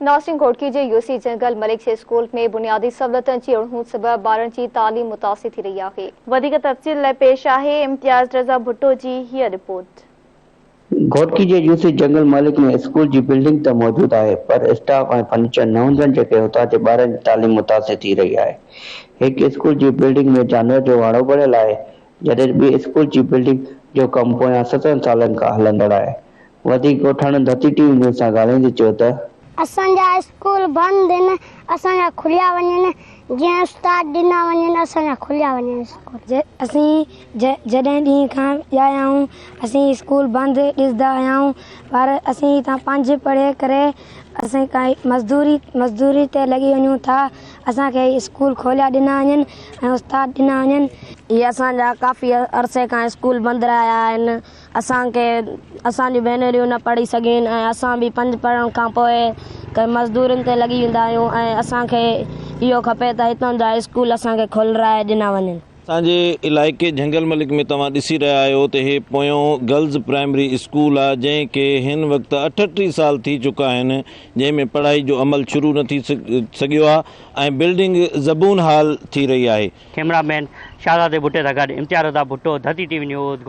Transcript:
ناصرين گهوٽڪي جي يوسي جهنگل ملڪ جي اسڪول ۾ بنيادي سهولتن جي اڻهوند سبب ٻارن جي تعليم متاثر ٿي رهي آهي. وڌيڪ تفصيل لاء پيش آهي امتياز رضا ڀٽو جي هيء رپورٽ. گهوٽڪي جي يوسي جهنگل ملڪ ۾ اسڪول جي بلڊنگ ته موجود آهي پر اسٽاف ۽ فرنيچر نه هجڻ جي ڪري هتان جي ٻارن جي تعليم متاثر ٿي رهي آهي. هڪ اسڪول جي بلڊنگ ۾ جانور جو واڙو بڻيل آهي جڏهن ٻي اسڪول جي بلڊنگ جو ڪم پويان 17 سالن کان هلندڙ آهي. وڌيڪ ڳوٺاڻن ڌرتي ٽي وي نيوز سان ڳالهائيندي چيو ته. اسان جا اسڪول بند هن اسان جا کليا وڃن جيئن استاد ڏنا وڃن اسان جا کليا وڃن اسڪول. اسين جڏهن ڏينهن کان ڄايا آهيون اسين اسڪول بند ڏسندا آيا آهيون پر اسين هتان پنج پڙهي ڪري اسين ڪائي مزدوري مزدوري تي لڳي وڃون ٿا اسان کي اسڪول کوليا ڏنا وڃن ۽ استاد ڏنا وڃن. هي اسان جا ڪافي عرصي کان اسڪول بند رهيا آهن اسان کي اسان جون ڀينريون نه پڙهي سگهيون ۽ اسان به پنج پڙهڻ کان پوء ڪنهن مزدورين تي لڳي ويندا آهيون ۽ اسان کي اهو کپي ته هتان جا اسڪول اسان کي کولرائي ڏنا وڃن. اسان جي علائقي جهنگل ملڪ ۾ توهان ڏسي رهيا آهيو ته هي پويون گرلز پرائمري اسڪول آهي جنهن کي هن وقت 38 سال ٿي چڪا آهن جنهن ۾ پڙهائي جو عمل شروع نه ٿي سگهيو آهي ۽ بلڊنگ زبون حال ٿي رهي آهي. ڪئميرا مين شهزادي ڀٽي سان گڏ Imtiaz Raza Bhutto, Dharti T V news.